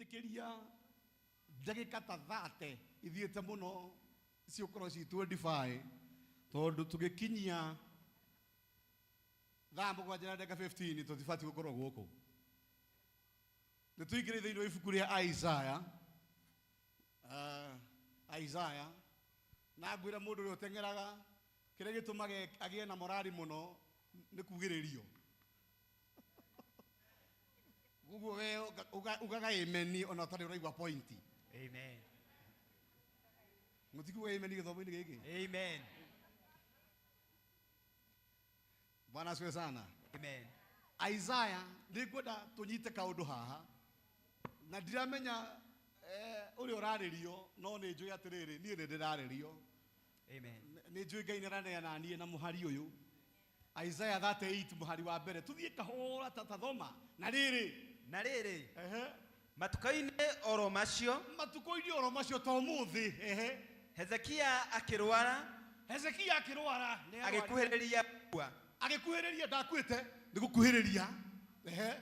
Ingĩtĩkĩria ndagĩka ta 30 ithiĩte mũno ciũkorwo ci 25, tondũ tũgĩkinyia thaa 7 na ndagĩka 15 tũtibatiĩ gũkorwo gũkũ. Nĩ tũingĩre thĩinĩ wa ibuku rĩa Isaiah. Isaiah, na ngwĩra mũndũ ũrĩa ũteng'eraga, kĩrĩa gĩtũmaga agĩe na morali mũno nĩ kugĩrĩrio. Ũguo we ugaga amen ona ũtarĩ ũraigua point. Amen. Mũtikuga amen gĩthomo-inĩ gĩkĩ? Amen. Bwana asifiwe sana. Amen. Isaiah, nĩngwenda tũnyite kaũndũ haha na ndiramenya ũrĩa ũrarĩrio, no nĩ njũĩ atĩrĩrĩ, niĩ nĩ ndĩrarĩrio. Amen. Nĩ njũĩ Ngai nĩ araneana niĩ na mũhari ũyũ. Isaiah 38 mũhari wa mbere, tũthiĩ kahora ta thoma. Na rĩrĩ. Na rĩrĩ. Ehe. Matukũ-inĩ oro macio. Matukũ-inĩ oro macio to ũmũthĩ. Ehe. Hezekia akĩrwara. Hezekia akĩrwara. Nĩ arwarire. Agĩkuhĩrĩria gũkua. Agĩkuhĩrĩria, ndakuĩte, nĩ gũkuhĩrĩria. Ehe.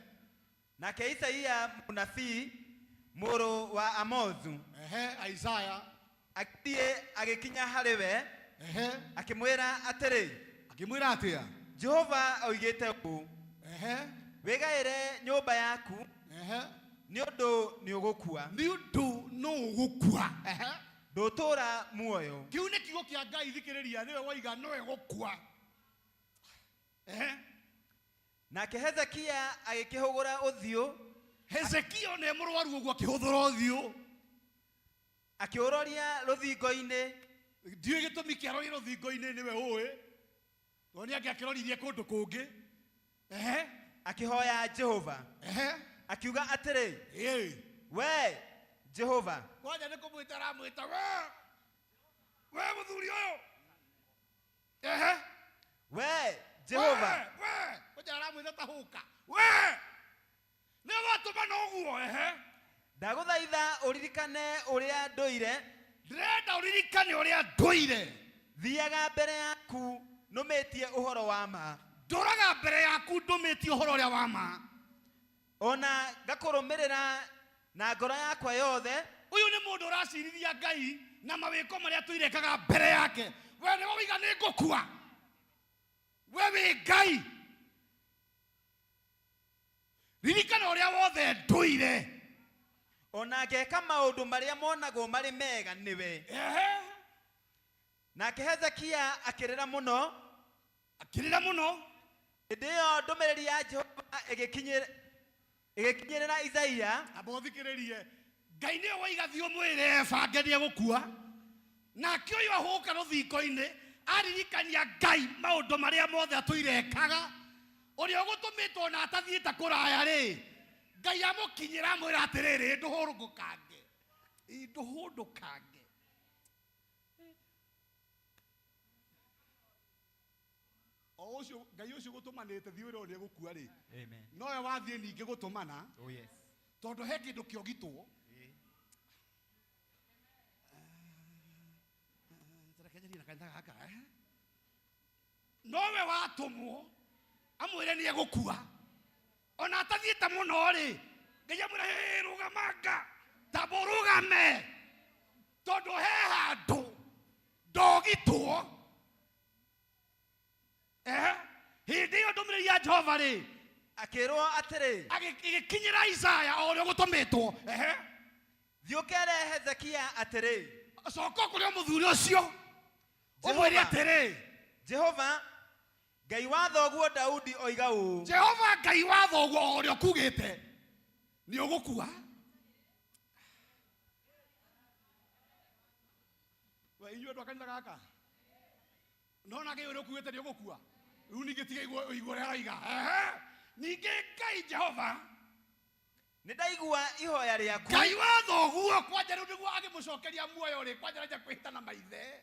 Nake Isaia mũnabii mũrũ wa Amozu. Ehe, Isaiah. Agĩthiĩ agĩkinya harĩ we. Ehe. Akĩmwĩra atĩrĩ. Akĩmwĩra atĩa? Jehova oigĩte ũũ. Ehe. Wĩgaĩre nyũmba yaku. Ehe. Nĩ ũndũ nĩ ũgũkua. Nĩ ũndũ nĩ ũgũkua. Ehe. Ndũtũũra muoyo. Kĩu nĩ kiugo kĩa Ngai, thikĩrĩria, nĩwe woiga nĩwe gũkua. Ehe. Nake Hezekia agĩkĩhũgũra ũthiũ. Hezekia nĩ mũrwaru ũguo akĩhũthũra ũthiũ. Akĩũroria rũthingo-inĩ. Ndiũĩ gĩtũmi kĩa arorie rũthingo-inĩ, nĩwe ũĩ. Tondũ nĩ angĩakĩroririe kũndũ kũngĩ. Ehe. Akĩhoya Jehova. Ehe. Akiuga atĩrĩ. Ĩĩ. We Jehova. Kwanja nĩ kũmwĩta aramwĩta, we. We mũthuri ũyũ. Ehe. We Jehova. We, we. Kwanja aramwĩta ta hũka. We. Nĩ watũma na ũguo, ehe. Ndagũthaitha ũririkane ũrĩa ndũire. Ndĩrenda ũririkane ũrĩa ndũire. Thiaga mbere yaku nũmĩtie ũhoro wa ma. Ndũraga mbere yaku ndũmĩtie ũhoro ũrĩa wa ma. Ona ngakũrũmĩrĩra na ngoro yakwa yothe. Ũyũ nĩ mũndũ ũracirithia Ngai na mawĩko marĩa tũirekaga mbere yake. We nĩwe waiga nĩ ngũkua. We wĩ Ngai. Ririkana ũrĩa wothe ndũire. Ona ngeka maũndũ marĩa monagwo marĩ mega nĩwe. Ehe. Nake Hezekia akĩrĩra mũno. Akĩrĩra mũno. Hĩndĩ ĩyo ndũmĩrĩri ya Jehova ĩgĩkinyĩrĩra Isaia. Amba ũthikĩrĩrie. Ngai nĩwe waiga thiĩ ũmwĩre ebange nĩ egũkua. Nake ũyũ ahũka rũthingo-inĩ aririkania Ngai maũndũ marĩa mothe atũire ekaga. Ũrĩa ũgũtũmĩtwo na atathiĩte kũraya rĩ, Ngai amũkinyĩra amwĩra atĩrĩrĩ, ndũhũndũkange. Ndũhũndũkange. O ũcio Ngai ũcio gũtũmanĩte thiĩ wĩrwo nĩ egũkua rĩ. Amen. Nowe wathiĩ ningĩ gũtũmana. Oh yes. Tondũ he kĩndũ kĩogitwo. Reke njarie na kanitha gaka, eh? Nowe watũmwo amwĩre nĩ egũkua. Ona atathiĩte mũno rĩ, Ngai amwĩra, Hĩ, rũgamanga, tamba ũrũgame, tondũ he handũ ndogitwo. Hĩndĩ ĩyo ndũmĩrĩri ya Jehova rĩ, akĩrwo atĩrĩ, ĩgĩkinyĩra Isaya o ũrĩa ũgũtũmĩtwo. Thiĩ ũkere Hezekia atĩrĩ, coka kũrĩ mũthuri ũcio ũmwĩre atĩrĩ, Jehova Ngai wa thoguo Daudi oiga ũũ. Jehova Ngai wa thoguo o ũrĩa ũkugĩte nĩ ũgũkua. We inyuĩ andũ a kanitha gaka, nona Ngai ũrĩa ũkugĩte nĩ ũgũkua. Rĩu ningĩ tiga igua ũrĩa aroiga. Ehe. Ningĩ Ngai Jehova, nĩ ndaigua ihoya rĩaku. Ngai wa thoguo kwanja rĩu nĩguo agĩmũcokeria muoyo rĩ, kwanja aranja kwĩhĩta na maithe.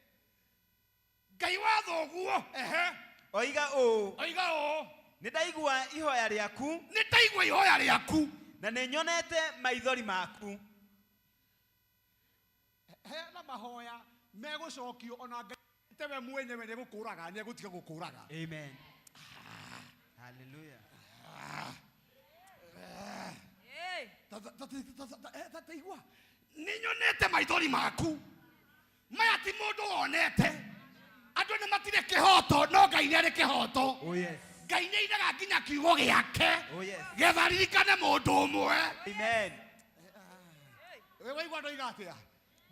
Ngai wa thoguo, ehe. Oiga ũũ. Oiga ũũ. Nĩ ndaigua ihoya rĩaku. Nĩ ndaigua ihoya rĩaku. Na nĩ nyonete maithori maku. Hena mahoya megũcokio ona Ngai tewe mwenyewe nĩ egũkũraga, nĩ egũtiga gũkũraga. Amen. Hallelujah. Nĩ nyonete maithori maku maya ti mũndũ wonete. Andũ nĩ matirĩ kĩhoto, no Ngai nĩ arĩ kĩhoto. Oh yes. Ngai nĩ ainaga nginya kiugo gĩake Oh yes. getha aririkane mũndũ ũmwe. Amen. We waigua ndoiga atĩa?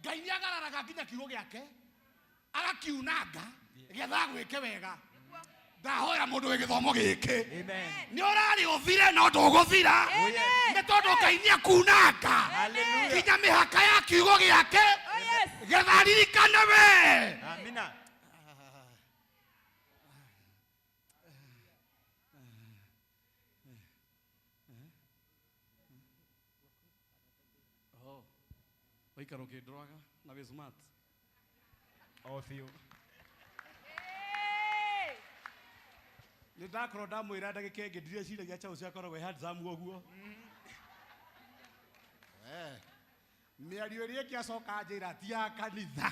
Ngai nĩ agararaga nginya kiugo gĩake agakiunanga getha agwĩke wega. Ndahoya mũndũ wĩ gĩthomo gĩkĩ, Amen. nĩ ũrarĩ ũthire no ndũgũthira, Oh yes. nĩ tondũ Ngai nĩ akunanga Hallelujah. nginya mĩhaka ya kiugo gĩake Oh yes. getha aririkane we. Amina. Waikara ũkĩndoraga na wĩ smart. O biũ. Hey. Nĩ ndakorwo ndamwĩra ndagĩka ĩngĩ ndirĩciragia Charles akoragwo e handsome ũguo. Mĩario ĩrĩa ĩngĩ acoka njĩra ti ya kanitha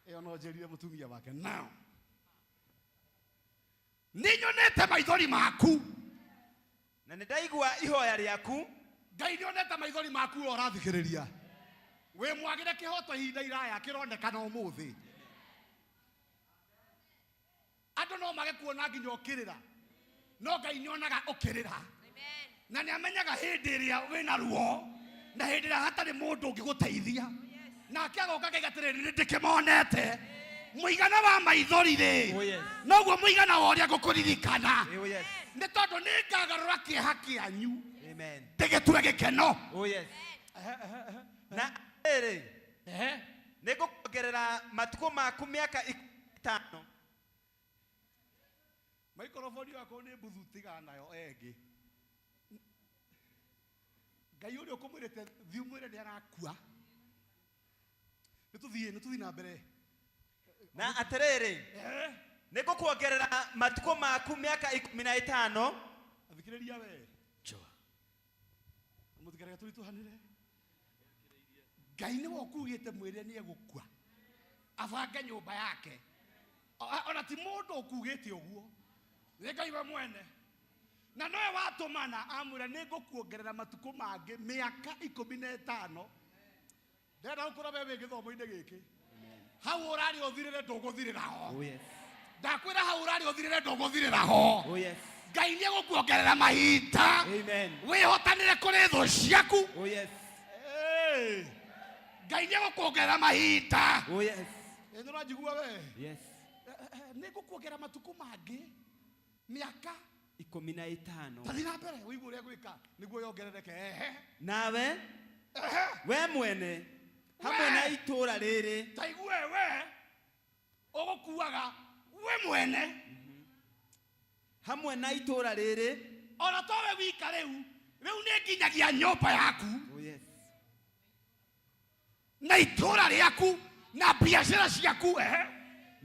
ĩyo, no njĩrire mũtumia wake. Now nĩ nyonete maithori maku. Na nĩ ndaigua ihoya rĩaku. Ngai nĩ onete maithori maku we ũrathikĩrĩria, wĩ mwagĩre kĩhoto ihinda iraya kĩronekana ũmũthĩ. Andũ no mage kuona nginya ũkĩrĩra, no Ngai nĩ onaga ũkĩrĩra. Amen. Na nĩ amenyaga hĩndĩ ĩrĩa wĩna ruo na hĩndĩ ĩrĩa hatarĩ mũndũ ũngĩgũteithia, nake agoka akaiga atĩrĩrĩ, nĩ ndĩkĩmonete mũigana wa maithori rĩ, Oh yes. noguo mũigana wa ũrĩa ngũkũririkana, Oh yes. nĩ tondũ nĩ ngagarũra kĩeha kĩanyu Amen. ndĩgĩtue gĩkeno. Oh yes. Na rĩrĩ, nĩ ngũkuongerera matukũ maku mĩaka 15. Maikoroboni yakwa nĩ mbuthu, tigana nayo ĩngĩ. Ngai ũrĩa ũkũmwĩrĩte thiĩ ũmwĩre nĩ arakua. Nĩ tũthiĩ, nĩ tũthiĩ na mbere. Na atĩrĩrĩ, nĩ ngũkuongerera matukũ maku mĩaka 15. Athikĩrĩria we mũtikareke tũritũhanĩre. Ngai nĩwe ũkugĩte mwĩre nĩ egũkua abange nyũmba yake. Ona ti mũndũ ũkugĩte ũguo, nĩ Ngai we mwene, na nowe watũmana amwĩra nĩ ngũkuongerera matukũ mangĩ mĩaka 15. Ndĩrenda gũkorwo we wĩ gĩthomo-inĩ gĩkĩ, hau ũrarĩ ũthirĩre ndũgũthirĩra ho. Oh yes. Ndakwĩra hau ũrarĩ ũthirĩre ndũgũthirĩra ho. Oh yes. Ngai nĩ egũkuongerera mahinda Amen. wĩhotanĩre kũrĩ thũ ciaku. Oh yes. Hey! Ngai nĩ egũkuongerera mahinda. Oh yes. Ĩ, nĩ ũranjigua we? Yes. Nĩ ngũkuongerera matukũ mangĩ mĩaka 15. Tathiĩ na mbere ũigue ũrĩa gwĩka nĩguo yongerereke. Ehe. Nawe we mwene hamwe na itũũra rĩrĩ, Ta igue, we ũgũkuaga we mwene hamwe na itũũra rĩrĩ, ona towe wika, rĩu rĩu nĩ nginyagia nyũmba yaku Oh yes. na itũũra rĩaku na biacara ciaku. Ehe.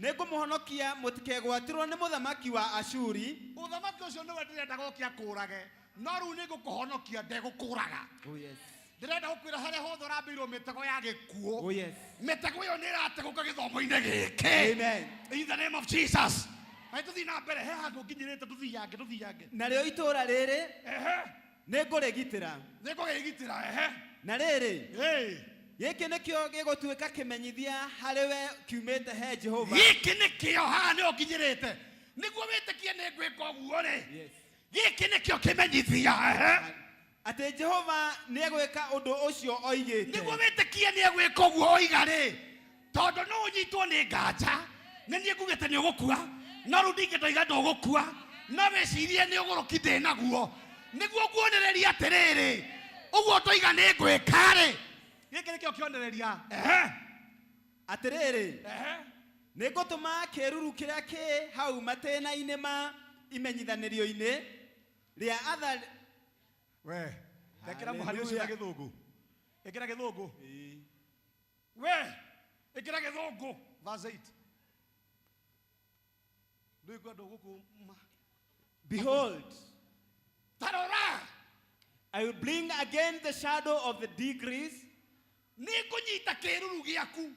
Nĩ ngũmũhonokia mũtikegwatĩrwo nĩ mũthamaki wa Ashuri. Ũthamaki ũcio nĩwe ndĩrenda goke akũrage, no rĩu nĩ ngũkũhonokia, ndegũkũraga. Oh yes. Ndĩrenda gũkwĩra harĩa hothe ũrambĩirwo mĩtego ya gĩkuũ, Oh yes. mĩtego ĩyo nĩ ĩrategũka gĩthomo-inĩ gĩkĩ. Amen. In the name of Jesus. Na tũthiĩ na mbere, he handũ nginyĩrĩte, tũthiange, tũthiange. Narĩo itũũra rĩrĩ Ehe. nĩ ngũrĩgitĩra. Nĩ ngũgĩgitĩra. Ehe. Na rĩrĩ, Hey. gĩkĩ nĩkĩo gĩgũtuĩka kĩmenyithia harĩ we kiumĩte he Jehova. Gĩkĩ nĩkĩo haha nĩho nginyĩrĩte nĩguo wĩtĩkie nĩ ngwĩka ũguo rĩ. Yes. Gĩkĩ nĩkĩo kĩmenyithia. Ehe. Atĩ Jehova nĩ egwĩka ũndũ ũcio oigĩte. Nĩguo wĩtĩkie nĩ egwĩka ũguo oiga rĩ, tondũ no ũnyitwo nĩ nganja nĩ niĩ ngugĩte nĩ ũgũkua, no rĩu ndingĩ ndoiga ndũgũkua, no wĩcirie nĩ ũgũrũki ndĩ naguo nĩguo nguonereria atĩrĩrĩ, ũguo ndoiga nĩ ngwĩka rĩ, gĩkĩ nĩkĩo kĩonereria. Ehe. Atĩrĩrĩ, Ehe. nĩ ngũtũma kĩĩruru kĩrĩa kĩ hau matĩna-inĩ ma imenyithanĩrio-inĩ rĩa athari. We rekera mũhari ũcio na gĩthũngũ, ĩkĩra gĩthũngũ, we ĩkĩra gĩthũngũ verse 8. Ndũĩ kwenda gũkũ ma. Behold, Tarora. I will bring again the shadow of the decrease Nĩ ngũnyita kĩruru gĩaku,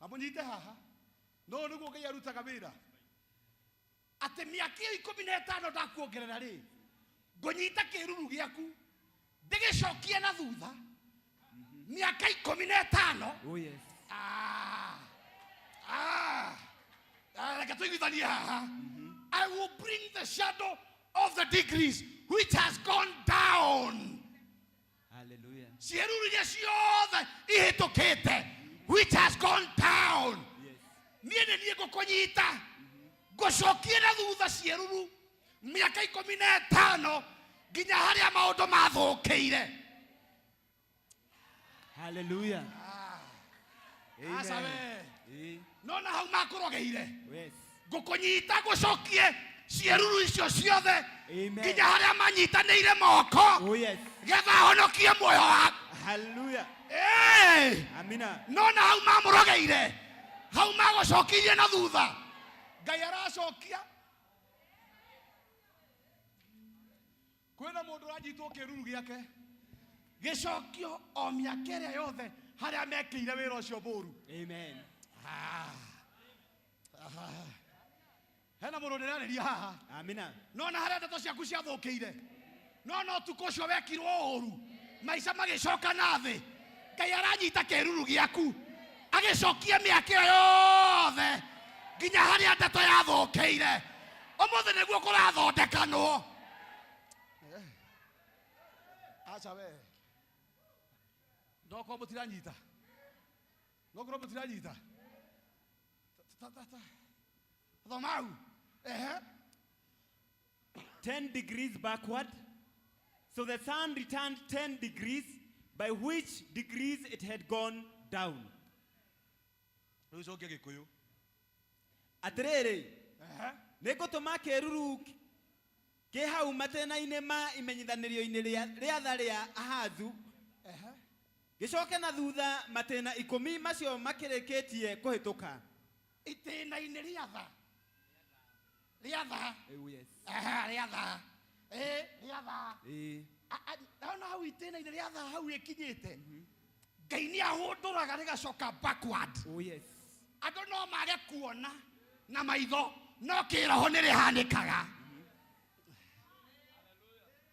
amũnyite haha, no nĩguo Ngai arutaga wĩra atĩ mĩaka ĩyo 15 ndakuongerera rĩ, ngũnyita kĩruru gĩaku. Ndĩgĩcokie na thutha mĩaka 15. Oh yes. Ah, ah, ah, reke tũiguithanie haha. I will bring the shadow of the degrees which has gone down. Hallelujah. Ciĩruru iria ciothe ihĩtũkĩte, which has gone down. Yes. Niĩ nĩ niĩ ngũkũnyita ngũcokie na thutha ciĩruru mĩaka 15 nginya harĩa maũndũ mathũkĩire. Hallelujah. Aca Amen. we. Eh, No na hau makũrogeire, Yes. ngũkũnyita ngũcokie ciĩruru icio ciothe Amen. nginya harĩa manyitanĩire moko Oh yes. getha honokie muoyo waku. Hallelujah. Eh! Amina. No na hau mamũrogeire, hau magũcokirie na thutha, Ngai aracokia. Kwĩna mũndũ ũranyitwo kĩruru gĩake gĩcokio o mĩaka ĩrĩa yothe harĩa mekĩire wĩra ũcio mũru. Amen. Ah. Ah. Hena mũndũ ndĩrarĩria haha. Amina. No na harĩa ndeto ciaku ciathũkĩire, no ũtukũ ũcio wekirwo ũru, maica magĩcoka na thĩ, Ngai aranyita kĩruru gĩaku agĩcokie mĩaka ĩyo yothe nginya harĩa ndeto yathũkĩire. Ũmũthĩ nĩguo kũrathondekanwo. Aca we, nokorwo mũtiranyita, nokorwo mũtiranyita. Ta- ta- ta. Thoma hau, ehe. 10 degrees backward. So the sun returned 10 degrees, by which degrees it had gone down. Rĩu cokia Gĩkũyũ. Atĩrĩrĩ, Ehe. nĩngũtũma kĩĩruru kĩ hau matĩna-inĩ ma imenyithanĩrio-inĩ rĩa rĩatha rĩa Ahazu Ehe. gĩcoke na thutha matĩna 10 macio makĩrĩkĩtie kũhĩtũka. Itĩna-inĩ rĩa tha, rĩa tha. Oh yes. Ehe, rĩa tha. Ĩ, rĩa tha. Ĩĩ. Ona hau itĩna-inĩ rĩa tha, hau ĩkinyĩte, Ngai nĩ ahũndũraga rĩgacoka backward. Oh yes. Andũ no mage kuona na maitho, no kĩroho nĩ rĩhanĩkaga.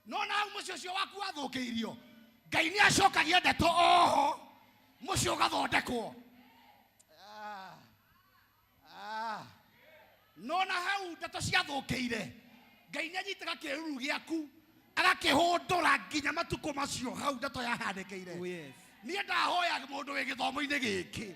No na hau mũciĩ ũcio waku wathũkĩirio, Ngai nĩ acokagia ndeto oho, mũciĩ ũgathondekwo. Ah. Ah. No na hau ndeto ciathũkĩire, Ngai nĩ anyitaga kĩruru gĩaku agakĩhũndũra nginya matukũ macio hau ndeto yahanĩkĩire. Oh yes. Niĩ ndahoya mũndũ wĩ gĩthomo-inĩ gĩkĩ,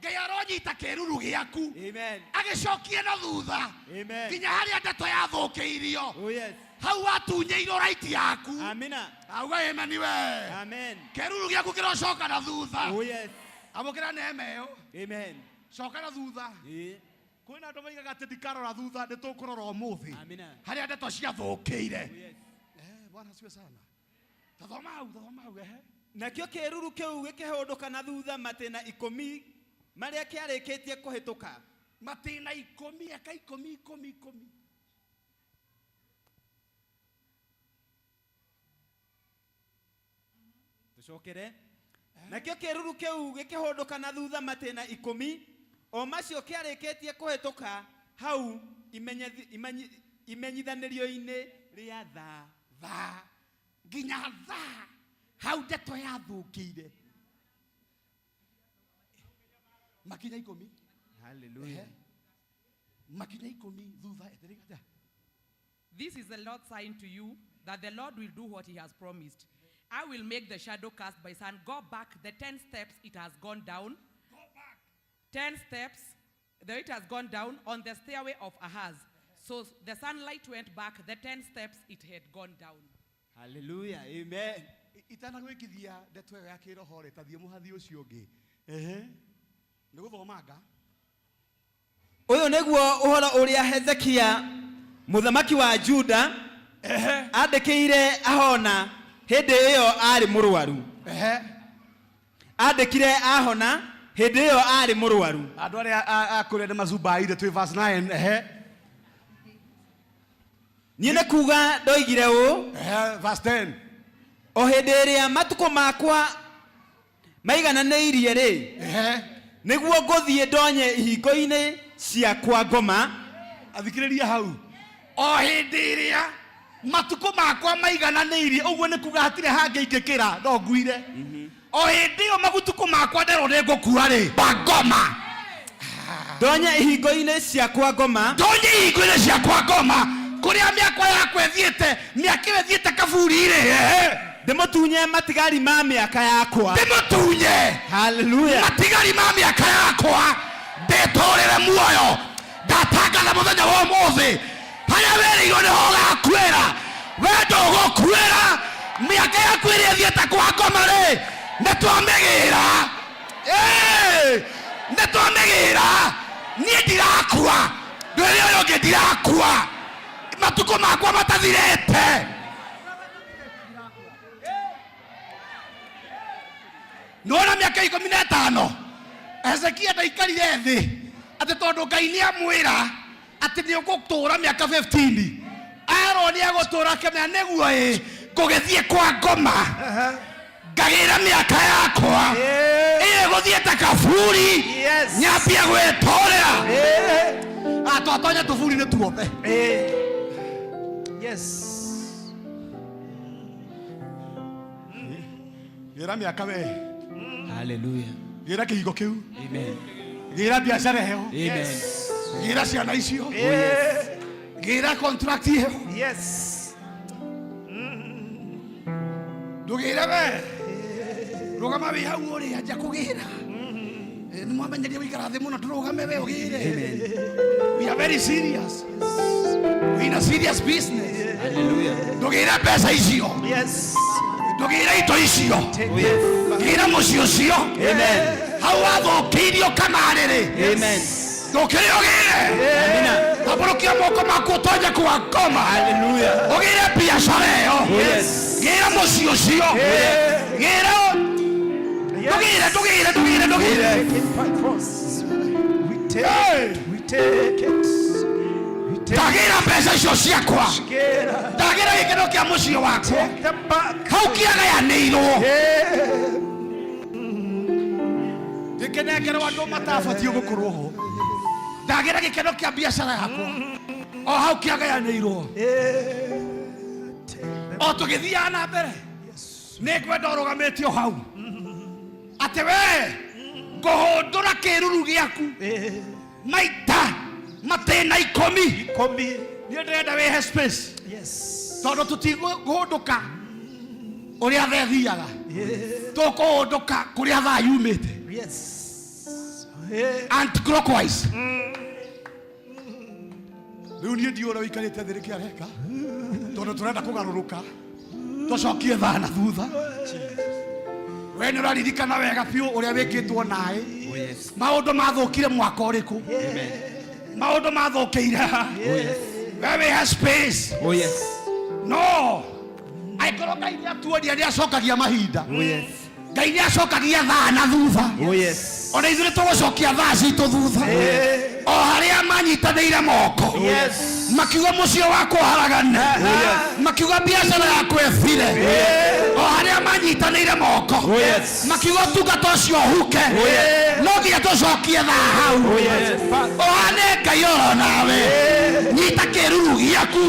Ngai aronyita kĩruru gĩaku Amen. agĩcokie na thutha Amen. nginya harĩa ndeto yathũkĩirio, Oh yes. hau watunyĩirwo right yaku. Amina. Auga amen we. Amen. Kĩruru gĩaku kĩrocoka na thutha. Oh yes. Amũkĩra neema ĩyo. Amen. Coka na thutha. Ĩĩ. Kwĩna andũ maigaga atĩ ndikarora thutha, nĩ tũkũrora ũmũthĩ Amina. harĩa ndeto ciathũkĩire. Oh yes. Eh, Bwana asifiwe sana. Tathoma hau, tathoma hau, ehe. Nakĩo kĩĩruru kĩu gĩkĩhũndũka na thutha matĩna 10 marĩa kĩarĩkĩtie kũhĩtũka. Matĩna 10, aka 10, 10, 10. Tũcokere. Nakĩo kĩĩruru kĩu gĩkĩhũndũka na thutha matĩna 10 o macio kĩarĩkĩtie kũhĩtũka hau imenyithanĩrio-inĩ rĩa thaa. Thaa, nginya thaa hau ndeto yathũkĩire, makinya 10. Hallelujah. Ehe. Makinya 10 thutha ĩtĩrĩgata. This is the Lord's sign to you that the Lord will do what he has promised. I will make the shadow cast by sun go back the 10 steps it has gone down. Go back. 10 steps, though it has gone down on the stairway of Ahaz. So the sunlight went back the 10 steps it had gone down. Hallelujah. Amen. Itanagwĩkithia ndeto ĩyo ya kĩroho rĩ, tathiĩ mũhathi ũcio ũngĩ. Ehe, nĩ gũthomanga. Ũyũ nĩguo ũhoro ũrĩa Hezekia mũthamaki wa Juda andĩkĩire ahona hĩndĩ ĩyo arĩ mũrwaru. Ehe. Andĩkire ahona hĩndĩ ĩyo arĩ mũrwaru. Andũ arĩa akũrĩa nĩ mazubaire, twĩ verse 9, ehe. Niĩ nĩ kuga ndoigire ũũ, Ehe, verse 10. o hĩndĩ ĩrĩa matukũ makwa maigananĩirie rĩ, Ehe. nĩguo ngũthiĩ ndonye ihingo-inĩ ciakwa ngoma. Athikĩrĩria hau, o hĩndĩ ĩrĩa Matukũ makwa maigananĩirie ũguo nĩ kuga hatirĩ hangĩ ingĩkĩra no nguire. O hĩndĩ ĩyo magutukũ makwa nderwo nĩ ngũkua rĩ, ngoma. Ndonye ihingo-inĩ ciakwa ngoma. Ndonye ihingo-inĩ ciakwa ngoma kũrĩa mĩakwa yakwa ĩthiĩte, mĩaka ĩyo ĩthiĩte kaburi-rĩ, ehe. Ndĩmũtunye matigari ma mĩaka yakwa. Ndĩmũtunye Hallelujah. matigari ma mĩaka yakwa, ndĩtũrĩre muoyo. Ndatangatha mũthenya wa ũmũthĩ, harĩa wĩrĩirwo nĩho ũgakuĩra, we ndũgũkuĩra. Mĩaka yaku ĩrĩa ĩthiĩte kwa ngoma rĩ, nĩtwamĩgĩra. Ĩĩ, nĩtwamĩgĩra. Niĩ ndirakua, ndwĩre ũyũ ũngĩ ndirakua, matukũ makwa matathirĩte. Nĩwona mĩaka 15 Hezekia ndaikarire thĩ atĩ tondũ Ngai nĩamwĩra atĩ nĩũgũtũra mĩaka 15, arwo nĩegũtũra akĩmenya nĩguo ĩ ngũgĩthiĩ kwa ngoma ngagĩra mĩaka yakwa ĩyo ĩgũthiĩte kaburi, nyambie gwĩtũrĩra. Twatonya tũburi-inĩ tuothe. Yes. Gĩra mĩaka we. Hallelujah. Gĩra kĩhingo kĩu. Amen. Gĩra biacara ĩyo. Amen. Gĩra ciana icio. Gĩra contract ĩyo. Yes. Ndũgĩre we. Rũgama wĩ hau ũrĩ anja kũgĩra. Nĩ mwamenyeria gũikara thĩ mũno, tũrũgame we ũgĩre. We are very serious. We in a serious business. Hallelujah. Ndũgĩre mbeca icio. Yes. Ndũgĩre indo icio. Take Oh, yes. Gĩra mũciĩ ũcio. Amen. Hau wathũkĩirio kamarĩ-rĩ. Amen. Ndũkĩre ũgĩre. Amina. Tambũrũkia moko maku ũtonye kwa ngoma. Hallelujah. Ũgĩre biacara ĩyo. Yes. Gĩra mũciĩ ũcio. Gĩra. Ndũgĩre, ndũgĩre, ndũgĩre, ndũgĩre. Take it by force. We take it. We take it. We take Ndagĩra mbeca icio ciakwa. it. Ndagĩra gĩkeno kĩa mũciĩ wakwa. Take them back. Hau kĩagayanĩirwo. Gĩkenengerwo andũ matabatiĩ gũkorwo ho. Ndagĩra gĩkeno kĩa biacara yakwa. O hau kĩagayanĩirwo. O tũgĩthiaga na mbere. Nĩ ngwenda ũrũgamĩte o hau. Atĩ we ngũhũndũra kĩruru gĩaku maita matĩna 10. Komi. Niĩ ndĩrenda wĩhe space. Yes. Tondũ tũtikũhũndũka ũrĩa thaa ĩthiaga. Tũkũhũndũka kũrĩa thaa yumĩte. Yes. Anti-clockwise. Rĩu niĩ ndiũĩ ũrĩa ũikarĩte thĩ nĩkĩ areka, tondũ tũrenda kũgarũrũka tũcokie thaa na thutha. We nĩ ũraririkana wega biũ ũrĩa wĩkĩtwo naĩ. Oh, yes. Maũndũ mathũkire mwaka ũrĩkũ? Amen. Maũndũ mathũkĩire ha? Oh, yes. We wĩhe space. Oh, yes. No angĩkorwo Ngai nĩatuonia nĩacokagia mahinda. Oh, yes. Ngai nĩacokagia thaa na thutha. Oh, yes. Ona ithuĩ nĩtũgũcokia thaa citũ thutha. O harĩa manyitanĩire moko. Yes. Makiuga mũciĩ wakwa ũharagane. Makiuga biacara yakwa ĩthire. O harĩa manyitanĩire moko. Oh, yes. Makiuga ũtungata ũcio ũhuke. No nginya tũcokie thaa hau. Oh, yes. Ũhane Ngai oro nawe. Nyita kĩruru gĩaku.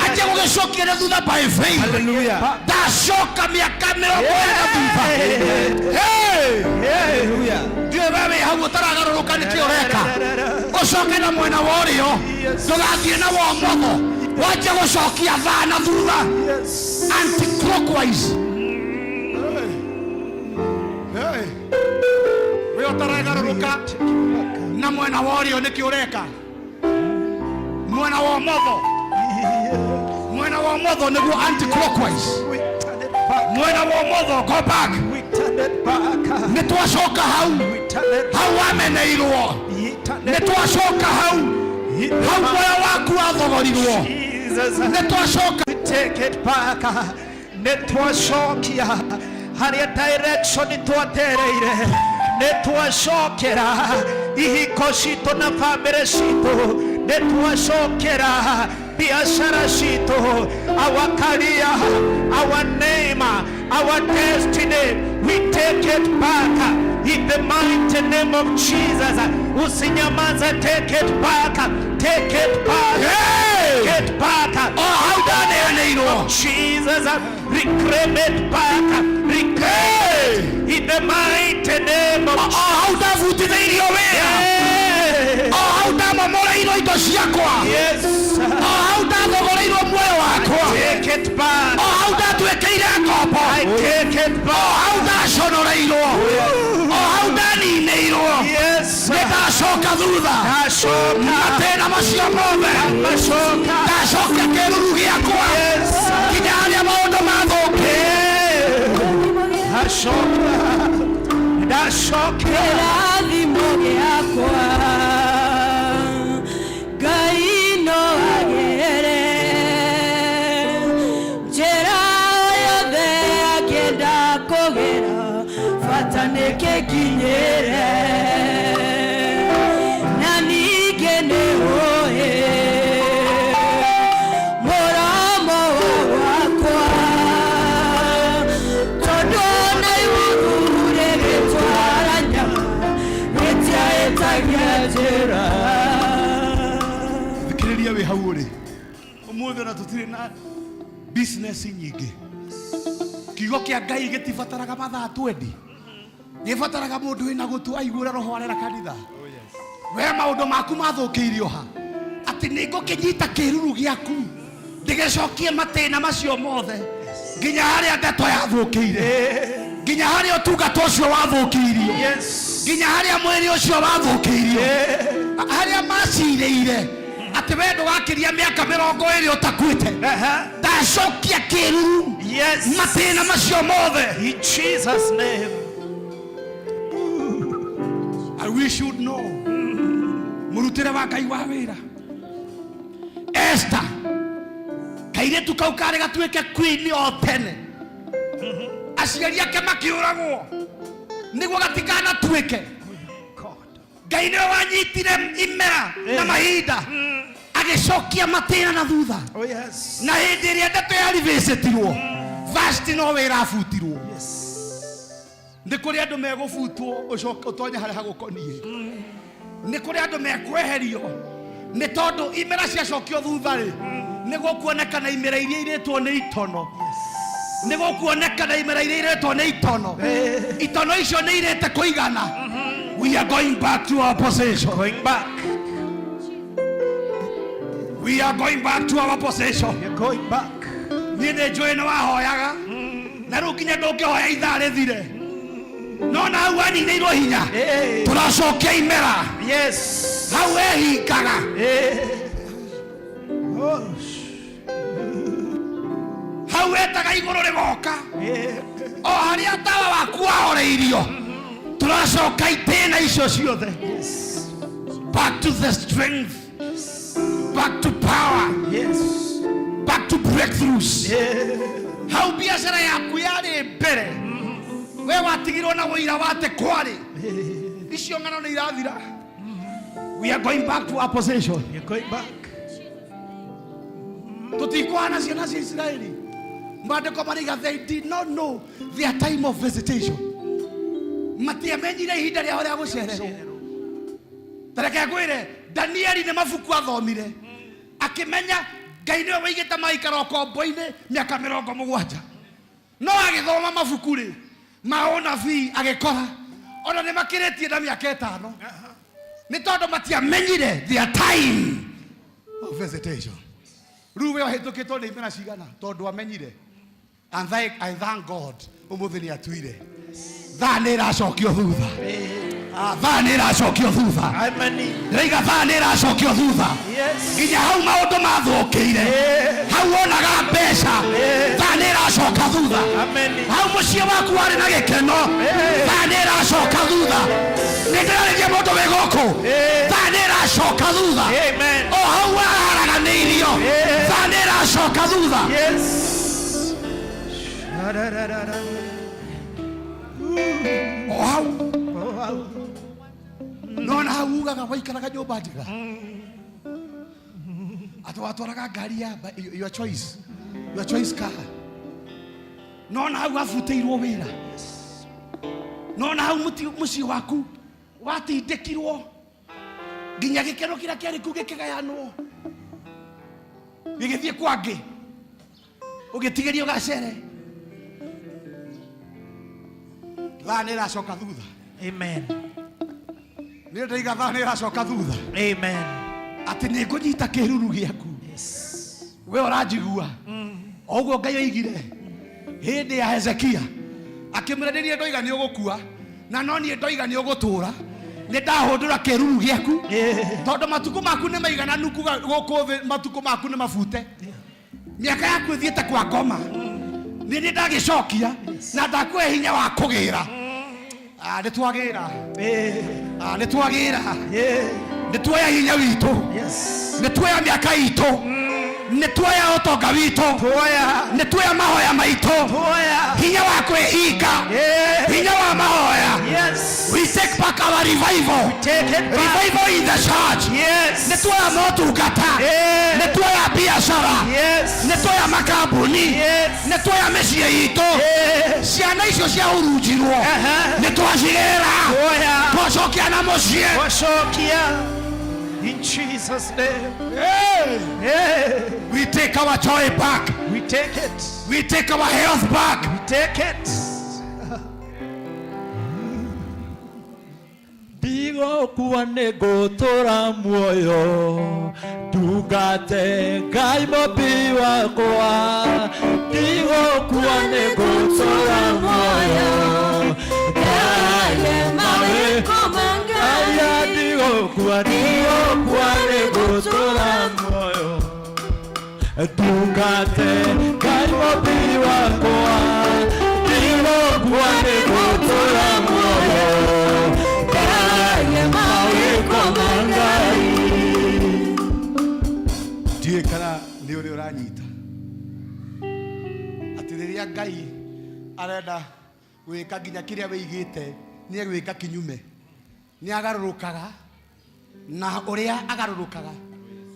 Anjia gũgĩcokia na thutha by faith. Hallelujah. Ndacoka mĩaka 40 na thutha. Hey! Hallelujah. Ndiũĩ we wĩ hau ũtaragarũrũka nĩkĩ ũreka. Ũcoke na mwena wa ũrĩo. Ndũgathiĩ na wa ũmotho. Wanjie gũcokia thaa na thutha. Anti-clockwise. We ũtaragarũrũka na mwena wa ũrĩo nĩkĩ ũreka? Mwena wa ũmotho. Mwena wa ũmotho nĩguo anti-clockwise. We turn it back. Mwena wa ũmotho, go back. We turn it back. Nĩ twacoka hau. We turn it. Hau wameneirwo. He turn Nĩ it. twacoka hau. Hau muoyo waku wathogorirwo. Jesus. Nĩ twacoka. We take it back. Nĩ twacokia harĩa direction twatereire. Nĩ twacokera ihiko citũ na bamĩrĩ citũ. Nĩ twacokera biashara citũ, our career, our name, our destiny. We take it back in the mighty name of Jesus. Usinyamaze, take it back, take it back. Hey! Take it back. O hau ndaneanĩirwo. Jesus, reclaim it back. Reclaim it in the mighty name of O hau ndabutithĩirio wĩra. Jesus. O hau ndamomoreirwo indo ciakwa. Yes. O hau ndathogoreirwo muoyo wakwa. Take it back. O hau ndatuĩkĩire ngombo. I take it O back. hau ndaconoreirwo. O hau ndaninĩirwo. Yes. Nĩ ndacoka thutha. Ndacoka. Matĩna macio mothe. Macoka. Ndacokia kĩruru gĩakwa. Yes. Nginya harĩa maũndũ mathũkĩte. Ndacoka. Ndacoka. Kĩrathimo gĩakwa Ngai no agere njĩra yothe angĩenda kũgera bata nĩkĩnginyĩre na ningĩ nĩũĩ mũromo wakwa tondũ nĩuthure gĩtwara nyama gĩtiahĩtagia njĩra. Thikĩrĩria wĩ hau ũrĩ ũmũthĩ ona tũtirĩ na business nyingĩ. Kiugo kĩa Ngai gĩtibataraga mathaa twendi, gĩbataraga mũndũ wĩna gũtũ aiguĩra roho arera kanitha. We maũndũ maku mathũkĩirio ha atĩ nĩ ngũkĩnyita kĩruru gĩaku ndĩgĩcokie matĩna macio mothe nginya harĩa ndeto yathũkĩire, nginya harĩa ũtungata ũcio wathũkĩirio, Yes. nginya harĩa mwĩrĩ ũcio wathũkĩirio, harĩa macirĩire atĩ we ndũgakĩria mĩaka 20 ũtakuĩte. Ndacokia kĩruru Yes. matĩna macio mothe. In Jesus' name. I wish you'd know. Mũrutĩre wa Ngai wa wĩra Esther, kairĩtu kau karĩ gatuĩke queen o tene, aciari ake makĩũragwo nĩguo gatikanatuĩke. God. Ngai nĩwe wanyitire imera na mahinda agĩcokia matĩna na thutha. Oh yes. Na hĩndĩ ĩrĩa ndeto yarivĩcĩtirwo vasti no wĩra abutirwo. Nĩ kũrĩ andũ megũbutwo ũcoke ũtonye harĩa hagũkoniĩ. Nĩ kũrĩ andũ mekweherio nĩ tondũ imera ciacokio thutha rĩ, nĩ gũkuonekana imera iria irĩtwo nĩ itono. Nĩ gũkuonekana imera iria irĩtwo nĩ itono. Itono icio nĩ irĩte kũigana. We are going back to our position. Going back. We are going back to our position. You're going back. Niĩ nĩ njũĩ nĩ wahoyaga na rĩu nginya ndũngĩhoya ithaa rĩthire, no na hau waninĩirwo hinya. Eh. Tũracokia imera. Yes. Hau wehingaga. Eh. Oh. Hau wetaga igũrũ rĩgoka. Eh. O harĩa tawa waku wahoreirio, tũracoka itĩna icio ciothe. Back to the strength, back to power, Yes. back to breakthroughs. Eh. Hau biacara yaku yarĩ mbere, we watigirwo na wũira wa atĩ kwarĩ icio ng'ano nĩ irathira. We are going back to our position. You're going back. Tũtikũhana ciana cia Isiraeli. Maandĩko maraiga they did not know their time of visitation. Matiamenyire ihinda rĩao rĩa gũcererwo. Tareke ngwĩre, Danieli nĩ mabuku athomire akĩmenya Ngai nĩwe waigĩte maikara ũkombo-inĩ mĩaka 70, no agĩthoma mabuku rĩ ma ũnabii agĩkora ona nĩ makĩrĩtie na mĩaka 5, nĩ tondũ matiamenyire their time of visitation. Rĩu we ũhĩtũkĩtwo nĩ imera cigana tondũ amenyire. And I thank God ũmũthĩ nĩ atuire thaa nĩ ĩracokio thutha. Ah, thaa nĩ ĩracokio thutha. Amen. Ndĩraiga thaa nĩ ĩracokio thutha. Yes. Nginya hau maũndũ mathũkĩire, hau wonaga mbeca, thaa nĩ ĩracoka thutha. Amen. Hau mũciĩ waku warĩ na gĩkeno, thaa nĩ ĩracoka thutha. Nĩ ndĩrarĩria mũndũ wĩ gũkũ, thaa nĩ ĩracoka thutha. Amen. O hau waharaganĩirio, thaa nĩ ĩracoka thutha. Yes. Da-da-da-da-da. O hau. Oh, wow. No na hau ugaga waikaraga nyũmba njega, atĩ watwaraga ngari ya your choice, your choice car, no na hau wabutĩirwo wĩra, no na hau mũciĩ waku watindĩkirwo nginya gĩkeno kĩrĩa kĩarĩ kuu gĩkĩgayanwo. Gĩgĩthiĩ kwangĩ. Ũgĩtigĩrio gacere. Thaa nĩ ĩracoka thutha. Amen. Nĩ ndaiga thaa nĩ ĩracoka thutha. Amen. Atĩ nĩ ngũnyita kĩruru gĩaku. We ũranjigua. O ũguo Ngai oigire hĩndĩ ya Hezekia akĩmwĩra nĩ niĩ ndoiga nĩ ũgũkua na no niĩ ndoiga nĩ ũgũtũũra nĩ ndahũndũra kĩruru gĩaku tondũ matukũ maku nĩ maigananu kuga gũkũ thĩ matukũ maku nĩ mabute mĩaka yaku ĩthiĩte kwa ngoma nĩ niĩ ndagĩcokia na ndakũhe hinya wa kũgĩra. Ah, nĩ twagĩra. Ah, nĩ twagĩra. Nĩ tuoya hinya witũ. Yes. Nĩ tuoya mĩaka itũ. Nĩ tuoya ũtonga witũ. Tuoya. Nĩ tuoya mahoya maitũ. Tuoya. Hinya wa kwĩhinga. Hinya wa mahoya. Yes. We take back our revival. Take it back. Revival in the church. Yes. Nĩ tuoya motungata. Yeah. Nĩ tuoya biacara. Yes. Nĩ tuoya makambuni. Yes. Nĩ tuoya mĩciĩ itũ. Ciana icio ciahurunjirwo nĩ twacigĩra. Tuoya. Twacokia na mũciĩ. Wacokia. In Jesus' name. Hey. Hey. We take our joy back. We take it. We take our health back. We take it. Ndigũkua nĩ ngũtũra muoyo ndungate Ngai mũmbi wakwa ndigũkua nĩ ngũtũra muoyo Ngaye mawĩko ma Ngai. Aya ndigũkua ndigũkua nĩ ngũtũra muoyo ndungate Ngai mũmbi wakwa ndigũkua nĩ ngũtũra muoyo Ngaye mawĩko ma Ngai. Ndiũĩ kana nĩ ũrĩ ũranyita atĩ rĩrĩa Ngai arenda gwĩka nginya kĩrĩa wĩigĩte nĩ egwĩka kinyume nĩ agarũrũkaga na ũrĩa agarũrũkaga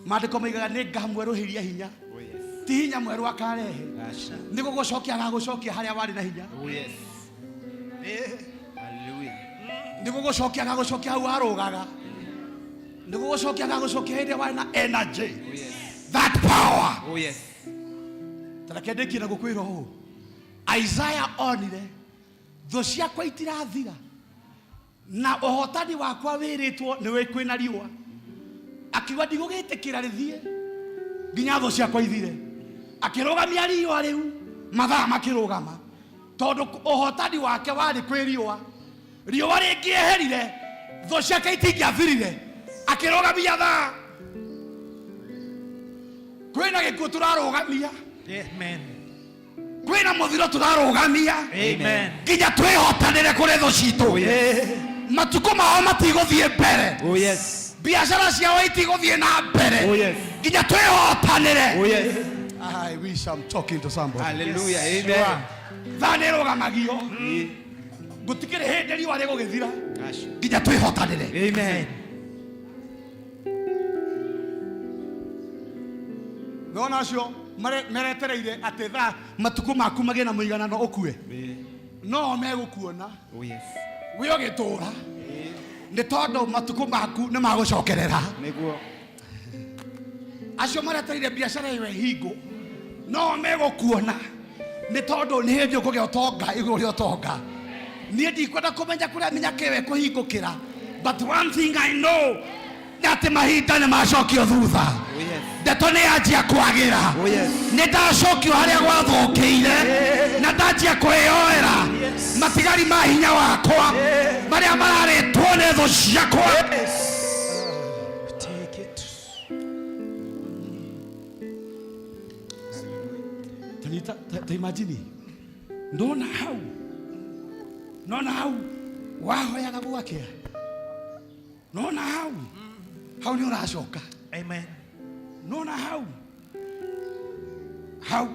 maandĩko maigaga nĩ ngamwerũhĩria hinya ti hinya mwerũ akarehe nĩ gũgũcokia agagũcokia harĩa warĩ na hinya. Oh yes. Hallelujah. Nĩ gũgũcokia agagũcokia hau warũgaga nĩ gũgũcokia agagũcokia hĩndĩ ĩrĩa warĩ na energy. Oh yes. That power. Oh yes. Tareke ndĩkie na gũkwĩra ũũ Isaiah onire thũ ciakwa itirathira na ũhotani wakwa wĩrĩtwo nĩ wĩ kwĩna riũa akiuga ndigũgĩtĩkĩra rĩthiĩ nginya thũ ciakwa ithire akĩrũgamia riũa rĩu mathaa makĩrũgama tondũ ũhotani wake warĩ kwĩ riũa riũa rĩngĩeherire thũ ciake itingĩathirire akĩrũgamia thaa kwĩna gĩkuũ tũrarũgamia. Amen. Kwĩna mũthiro tũrarũgamia. Amen. Nginya twĩhotanĩre kũrĩ thũ citũ matukũ mao matigũthiĩ mbere. Oh yes. Biacara ciao itigũthiĩ na mbere. Oh yes. Nginya twĩhotanĩre. Oh yes. I wish I'm talking to somebody. Hallelujah. Amen. Thaa nĩ ĩrũgamagio gũtikĩrĩ hĩndĩ riũa rĩgũgĩthira nginya twĩhotanĩre. Amen. Nona acio meretereire atĩ thaa matukũ maku magĩe na mũiganano ũkue no megũkuona. Oh yes. Wĩ ũgĩtũũra nĩ tondũ matukũ maku nĩ magũcokerera. Nĩguo. Acio maretereire biacara ĩyo ĩhingwo no megũkuona nĩ tondũ nĩ hĩndĩ ũkũgĩa ũtonga igũrũ rĩa ũtonga. Niĩ ndikwenda kũmenya kũrĩa mĩnyaka ĩyo ĩkũhingũkĩra but one thing I know nĩ atĩ mahinda nĩ macokio thutha. Oh yes. Ndeto nĩ yanjia kwagĩra. Oh yes. Nĩ ndacokio harĩa gwathũkĩire na ndanjia kwĩyoera matigari ma hinya wakwa marĩa mararĩtwo nĩ thũ ciakwa. Take it. Tanyita ta imagine ndona hau nona hau wahoyaga gwakĩa nona hau hau nĩ ũracoka. Amen. Nona hau hau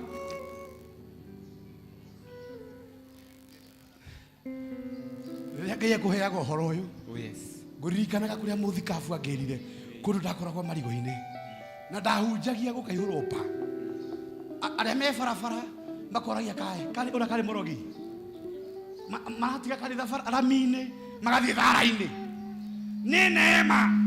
rĩrĩa Ngai ekũheaga ũhoro ũyũ. Oh yes. Ngũririkanaga kũrĩa mũthikabu angĩrire kũndũ ndakoragwo marigũ-inĩ na ndahunjagia gũkaihũrwo pa arĩa me barabara makoragia kaĩ karĩ ũrĩa karĩ mũrogi maratiga kanitha rami-inĩ magathiĩ thara-inĩ nĩ neema.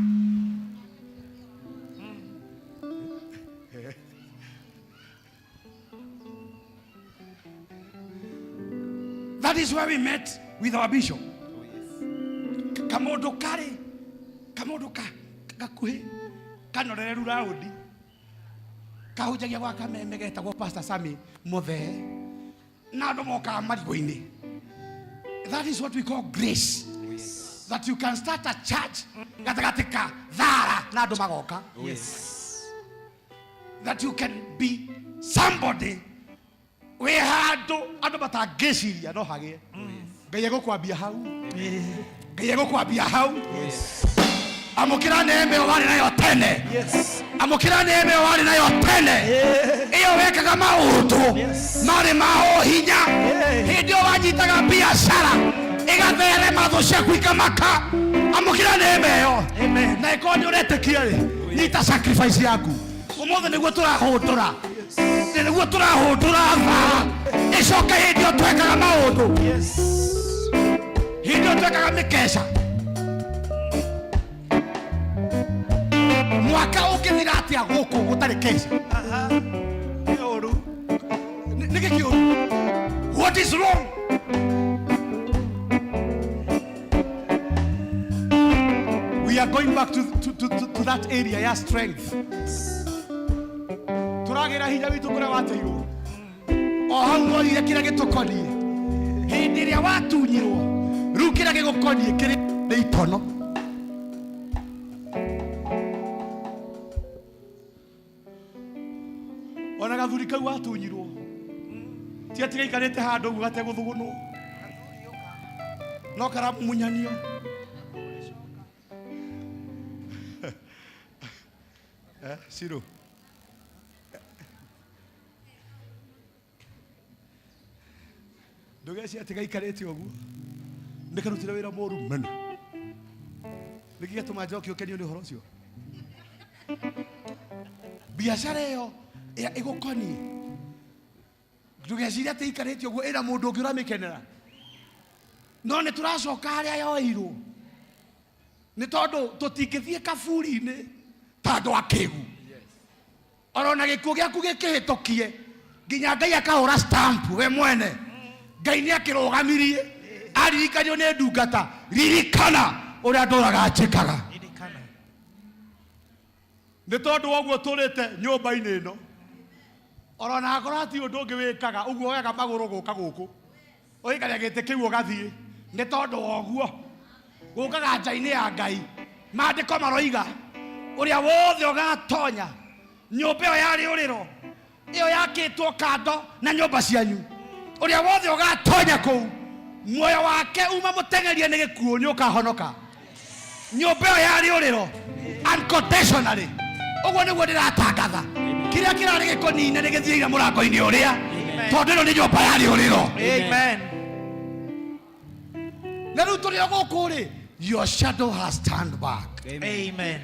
That is where we met with our bishop. Kamundu kari kamundu ka gakuhi kanorereru raundi kahunjagia gwa kameme getagwo Pastor Sami Muthee na andu mokaga marigũ-inĩ. That is what we call grace. That you can start a church gatagatĩ ka thara na andu magoka. That you can be somebody wĩ handũ andũ matangĩciria no hagĩe. Ngai egũkwambia hau. Ngai egũkwambia hau. Amũkĩra neema ĩyo warĩ nayo tene. Amũkĩra neema ĩyo warĩ nayo tene. Ĩyo wekaga maũndũ marĩ ma ũhinya. Hĩndĩ ĩyo wanyitaga biacara ĩgatherema thũ ciaku ikamaka. Amũkĩra neema ĩyo. Na ĩkorwo nĩ ũretĩkia rĩ, nyita sacrifice yaku. Ũmũthĩ nĩguo tũrahũndũra. Nĩguo tũrahũndũra thaa. Ĩcoke hĩndĩ ĩyo twekaga maũndũ. Hĩndĩ ĩyo twekaga mĩkeca. Mwaka ũngĩthira atĩa gũkũ gũtarĩ keca? Nĩ ũru. Nĩ gĩkĩ ũru? What is wrong? We are going back to that area ya strength. Tũragĩra hinya witũ kũrĩa wateirwo. O hau woire kĩrĩa gĩtũkoniĩ. Hĩndĩ ĩrĩa watunyirwo, rĩu kĩrĩa gĩgũkoniĩ kĩrĩ nĩ itono. Ona gathuri kau watunyirwo ti atĩ gaikarĩte handũ ũguo gategũthũgũnwo, no karamunyanio. Ciro ndũgecirie atĩ gaikarĩte ũguo nĩ karutire wĩra mũru mũno. Nĩkĩ gĩatũma njoke ũkenio nĩ ũhoro ũcio? Biacara ĩyo ĩgũkoniĩ ndũgecirie atĩ ikarĩte ũguo ĩna mũndũ ũngĩ ũramĩkenera, no nĩ tũracoka harĩa yoeirwo nĩ tondũ tũtingĩthiĩ kaburi-inĩ ta andũ akĩgu. Orona gĩkuũ gĩaku gĩkĩhĩtũkie nginya Ngai akahũra stamp we mwene. Ngai nĩ akĩrũgamirie aririkanio nĩ ndungata, ririkana ũrĩa ndũraga njĩkaga. Nĩ tondũ wa ũguo tũrĩte nyũmba-inĩ ĩno, orona akorwo hatirĩ ũndũ ũngĩ wĩkaga ũguo woyaga magũrũ gũka gũkũ ũgĩikaria gĩtĩ kĩu ũgathiĩ. Nĩ tondũ wa ũguo gũkaga nja-inĩ ya Ngai. Maandĩko maroiga ũrĩa wothe ũgatonya nyũmba ĩyo ya rĩũrĩro ĩyo yakĩtwo kando na nyũmba cianyu, ũrĩa wothe ũgatonya kũu muoyo wake uma mũteng'erie nĩ gĩkuũ nĩ ũkahonoka. Nyũmba ĩyo ya rĩũrĩro unconditionally. Ũguo nĩguo ndĩratangatha. Kĩrĩa kĩrarĩ gĩkũnine nĩ gĩthiĩire mũrango-inĩ ũrĩa, tondũ ĩno nĩ nyũmba ya rĩũrĩro. Amen. Na rĩu tũrĩ o gũkũ rĩ, your shadow has turned back. Amen.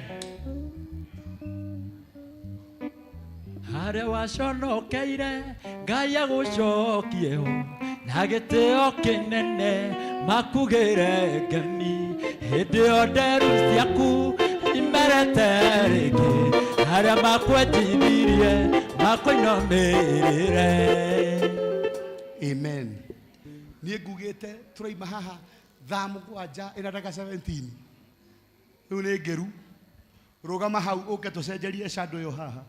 Harĩa waconokeire Ngai agũcokie ho na gĩtĩo kĩnene makugĩre ngemi. Hĩndĩ ĩyo nderu ciaku imerete rĩngĩ, harĩa makwenjithirie makũinamĩrĩre. Amen. Niĩ ngugĩte tũraima haha thaa mũgwanja ĩna ndagĩka 17. Rĩu nĩ ngĩru. Rũgama hau ũke tũcenjerie shadow ĩyo haha.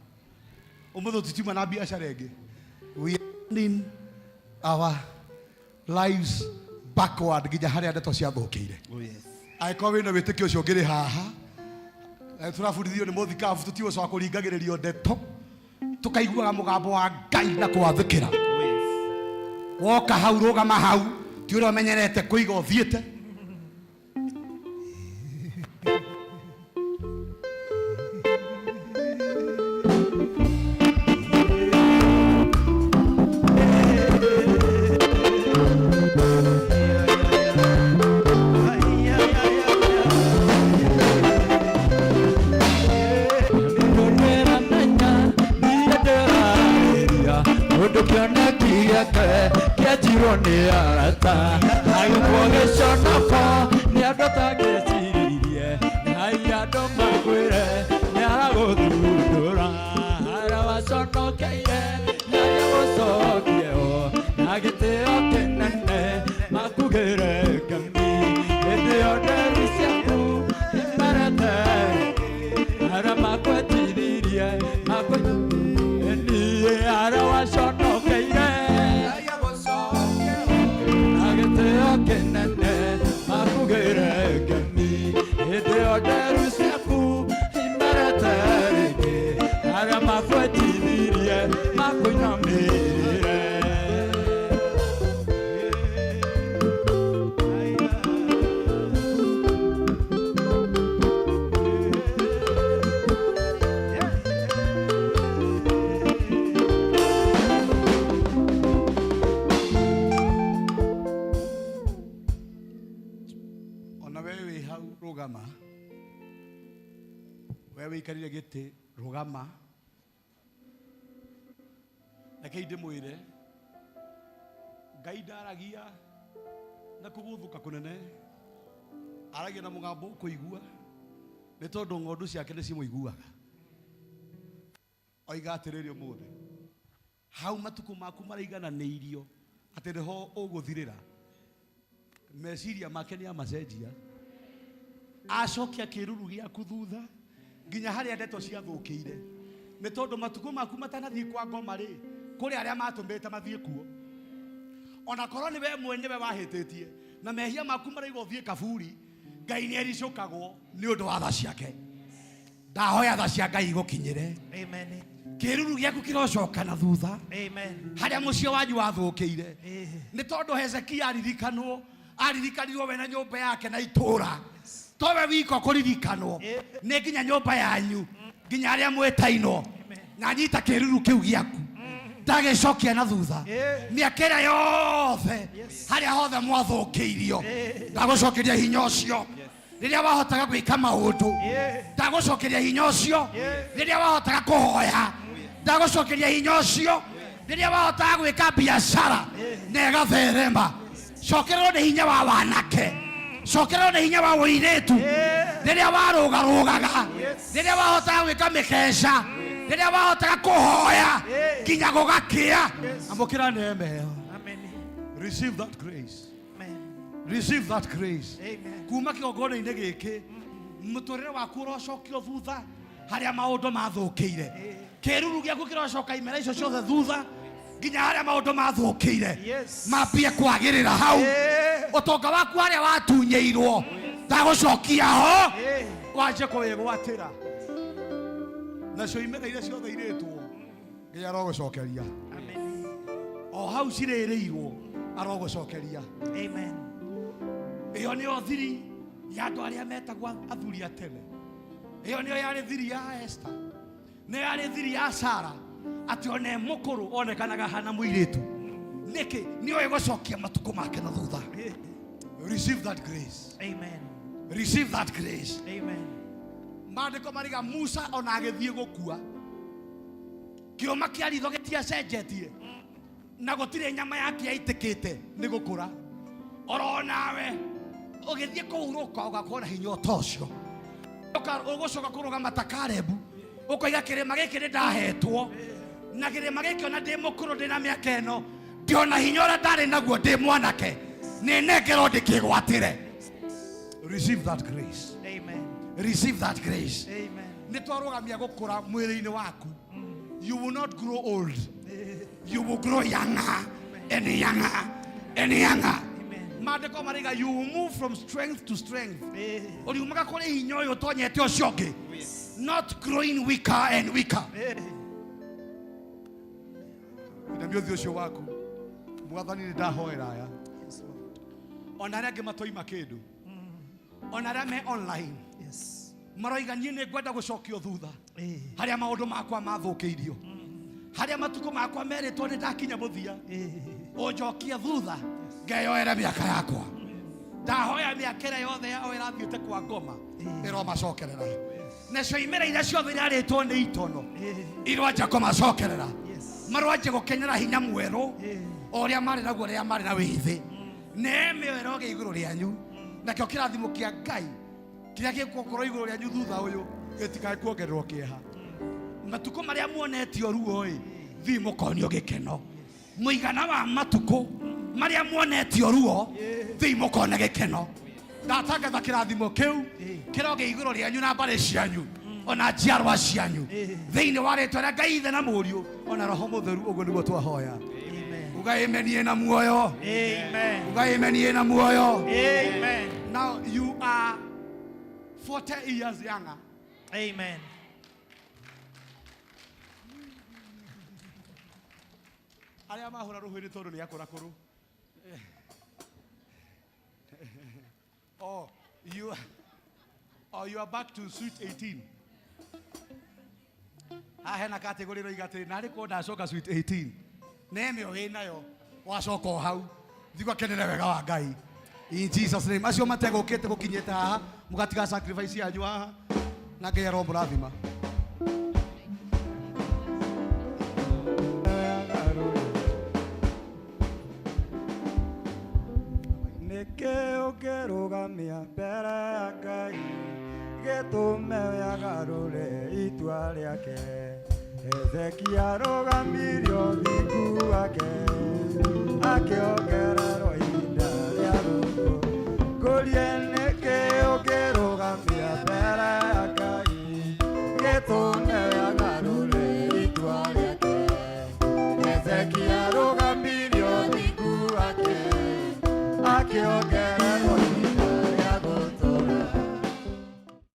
Ũmũthĩ tũtiuma na biacara ĩngĩ. We are turning our lives backward nginya harĩa ndeto ciathũkĩire. Angĩkorwo wĩna wĩtĩkio ũcio ũngĩrĩ haha, tũrabundithio nĩ mũthikabu tũtigũcoka kũringagĩrĩrio ndeto, tũkaiguaga mũgambo wa Ngai na kũwathĩkĩra. Woka hau rũgama hau, ti ũrĩa ũmenyerete kũiga ũthiĩte. Mũndũ kĩoneki gĩake kĩanjirwo nĩ arata, agĩkwo gĩconoko nĩ andũ atangĩciririe, nĩ andũ makwĩre nĩ aragũthundũra. Harĩa waconokeire nĩ agũcokie ho na gĩtĩo kĩnene Kĩnene makugĩre ngemi hĩndĩ ĩyo nderu ciaku imerete rĩngĩ arĩa makwetithirie makũinamĩrĩre. Ona we wĩ hau rũgama, we wĩikarire gĩtĩ rũgama. Rekei ndĩmwĩre, Ngai ndaragia na kũgũthũka kũnene, aragia na mũgambo ũkũigua, nĩ tondũ ng'ondu ciake nĩ cimũiguaga. Oiga atĩrĩrĩ, ũmũthĩ hau matukũ maku maraigananĩirio atĩ nĩho ũgũthirĩra, meciria make nĩ amacenjia, acokia kĩruru gĩaku thutha nginya harĩa ndeto ciathũkĩire, nĩ tondũ matukũ maku matanathiĩ kwa ngoma rĩ, kũrĩ arĩa matũmĩte mathiĩ kuo. Ona korwo nĩ we mwenyewe wahĩtĩtie na mehia maku maraiga ũthiĩ kaburi, Ngai nĩ ericũkagwo nĩ ũndũ wa tha ciake. Ndahoya tha cia Ngai igũkinyĩre. Amen. Kĩruru gĩaku kĩrocoka na thutha Amen. harĩa mũciĩ wanyu wathũkĩire, nĩ tondũ Hezekia aririkanwo, aririkanirwo we na nyũmba yake na itũũra. Towe wika kũririkanwo, nĩ nginya nyũmba yanyu, nginya arĩa mwĩtainwo. Na nyita kĩruru kĩu gĩaku, ndagĩcokia na thutha mĩaka ĩrĩa yothe harĩa hothe mwathũkĩirio. Ndagũcokeria hinya ũcio rĩrĩa wahotaga gwĩka maũndũ, ndagũcokeria hinya ũcio rĩrĩa wahotaga kũhoya, ndagũcokeria hinya ũcio rĩrĩa wahotaga gwĩka biacara na ĩgatherema. Cokererwo nĩ hinya wa wanake, cokererwo nĩ hinya wa ũirĩtu rĩrĩa warũgarũgaga, rĩrĩa wahotaga gwĩka mĩkeca, rĩrĩa wahotaga kũhoya nginya gũgakĩa. Amũkĩra neema ĩyo. Amen. Receive that grace. Amen. Receive that grace. Amen. Kuma kĩgongona-inĩ gĩkĩ, mũtũrĩre waku ũrocokio thutha harĩa maũndũ mathũkĩire. Kĩruru gĩaku kĩrocoka imera icio ciothe thutha nginya harĩa maũndũ mathũkĩire, Yes. mambie kwagĩrĩra hau. Ũtonga waku harĩa watunyĩirwo, ndagũcokia ho wanjie kũwĩgwatĩra. Nacio imera iria ciothe irĩtwo, Ngai arogũcokeria. Amen. O hau cirĩrĩirwo, arogũcokeria. Amen. Ĩyo nĩyo thiri ya andũ arĩa metagwo athuri a tene. Ĩyo nĩyo yarĩ thiri ya Esther, nĩyo yarĩ thiri ya Sara, atĩ ona e mũkũrũ onekanaga hana mũirĩtu. Nĩkĩ? Nĩoĩ gũcokia matukũ make na thutha. Receive that grace. Amen. Receive that grace. Amen. Maandĩko mariga Musa ona agĩthiĩ gũkua, kĩũma kĩa ritho gĩtiacenjetie na gũtirĩ nyama yake yaitĩkĩte nĩ gũkũra. Oro nawe ũgĩthiĩ kũhurũka ũgakorwo na hinya ũta ũcio. Ũgũcoka kũrũgama ta Karebu, ũkoiga kĩrĩma gĩkĩ nĩ ndahetwo, na kĩrĩma gĩkĩ ona ndĩ mũkũrũ, ndĩ na mĩaka ĩno, ndĩona hinya ũrĩa ndarĩ naguo ndĩ mwanake, nĩ nengerwo ndĩkĩgwatĩre. Receive that grace. Amen. Receive that grace. Amen. Nĩ twarũgamia gũkũra mwĩrĩ-inĩ waku. You will not grow old, you will grow younger and younger and younger. Maandĩko marĩga you will move from strength to strength. Ũriumaga kũrĩ hinya ũyũ ũtonyete ũcio ũngĩ, not growing weaker and weaker. Inamia ũthiũ ũcio waku. Mwathani, nĩ ndahoera aya ona arĩa angĩ matoima kĩndũ, ona arĩa me online, Yes. maroiga niĩ nĩ ngwenda gũcokio thutha harĩa maũndũ makwa mathũkĩirio, harĩa matukũ makwa merĩtwo nĩ ndakinya mũthia. Ũnjokie thutha ngeyoere mĩaka yakwa. Ndahoya mĩaka ĩrĩa yothe yao ĩrathiĩte kwa ngoma ĩromacokerera, nacio imera iria ciothe irarĩtwo nĩ itono irwanja kũmacokerera, marwanjie gũkenyera hinya mwerũ o ũrĩa marĩ naguo rĩrĩa marĩ na wĩthĩ. Neema ĩyo ĩrogĩa igũrũ rĩanyu, nakĩo kĩrathimo kĩa Ngai kĩrĩa gĩgũkorwo igũrũ rĩanyu thutha ũyũ gĩtikae kuongererwo kĩeha. Matukũ marĩa muonetio ruo ĩ, thiĩ mũkonio gĩkeno. Mũigana wa matukũ marĩa muonetio ruo, thiĩ mũkone gĩkeno. Ndatangatha kĩrathimo kĩu kĩrogĩa igũrũ rĩanyu na mbarĩ cianyu ona njiarwa cianyu, thĩinĩ wa rĩtwa rĩa Ngai Ithe na Mũriũ ona Roho Mũtheru. Ũguo nĩguo twahoya. Amen. Uga amen ĩna muoyo. Amen. Uga amen ĩna muoyo. Amen. Now you are 40 years younger. Amen. Arĩa mahũra rũhĩ nĩ tondũ nĩ akũrakũrũ. Oh, you, oh, you are back to sweet 18. Haha hena category ĩroiga atĩrĩ narĩ korwo ndacoka sweet 18 na ĩmwe wĩ nayo wacoka o hau thiĩ ũgakenere wega wa Ngai in Jesus name. Acio mategũkĩte gũkinyĩte haha mũgatiga sacrifice yanyu haha na Ngai aromũrathima. Nĩkĩ ũngĩrũgamia mbere ya Ngai gĩtũme agarũre itua rĩake? Hezekia arũgamirie ũthingu wake akĩongerera.